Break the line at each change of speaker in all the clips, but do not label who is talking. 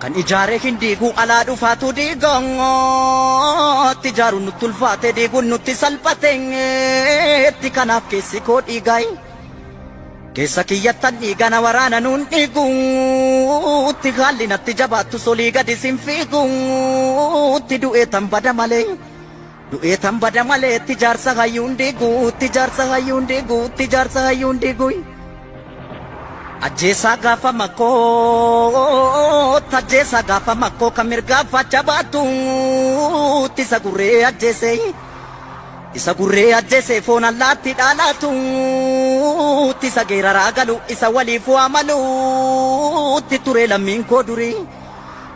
Kan ijaaree hin diigu alaa dhufaatu diigaatti ijaaruun nutti ulfaate diiguun nutti salphateetti kanaaf keessi koo dhiigaay. Keessa kiyyattan dhiigana waraana nuun dhiiguutti haalli natti jabaattu solii gadi sin fiiguutti du'ee tan bada malee. Du'ee tan bada malee itti jaarsa hayyuun diiguutti jaarsa hayyuun diiguutti jaarsa hayyuun diiguu. Ajjeesaa gaafa makkoo ajjeesaa gaafa makkoo kan mirgaa facha baatuutti isa gurree ajjeese. Isa gurree ajjeese foon allaatti dhaalaatuutti isa geeraraa galu isa waliif waamaluutti ture lammiin koo durii.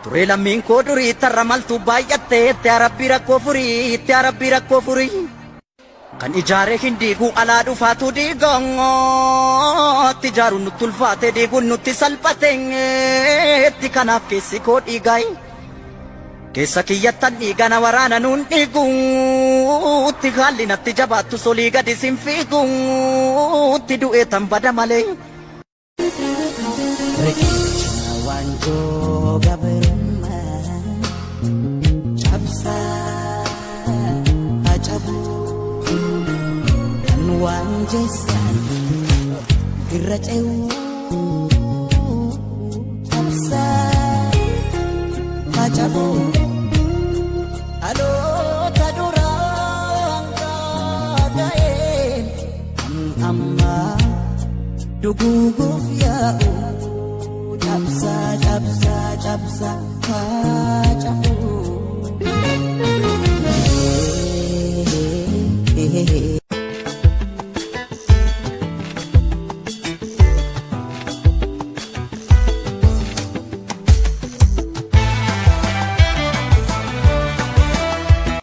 Ture lammiin koo durii tarra maltu baay'attee itti arabbii rakkoo furii itti arabbii rakkoo furii. Kan ijaaree hin diigu alaa dhufaatu diigaatti ijaaruun nutti ulfaate diiguun nutti salphateetti kanaaf keessi koo dhiigaay. Keessa kiyyattan dhiigana waraana nuun dhiiguutti haalli natti jabaattu solii gadi sin fiiguutti du'ee tan bada malee.
Riqicha waanjoo gabrummaa cabsaa cabuu kan waan jeessan irra ce'uu cabsaa cabuu dhaloota duraan ga'een kan ammaa duguuguuf yaa'u cabsaa cabsaa cabsaa.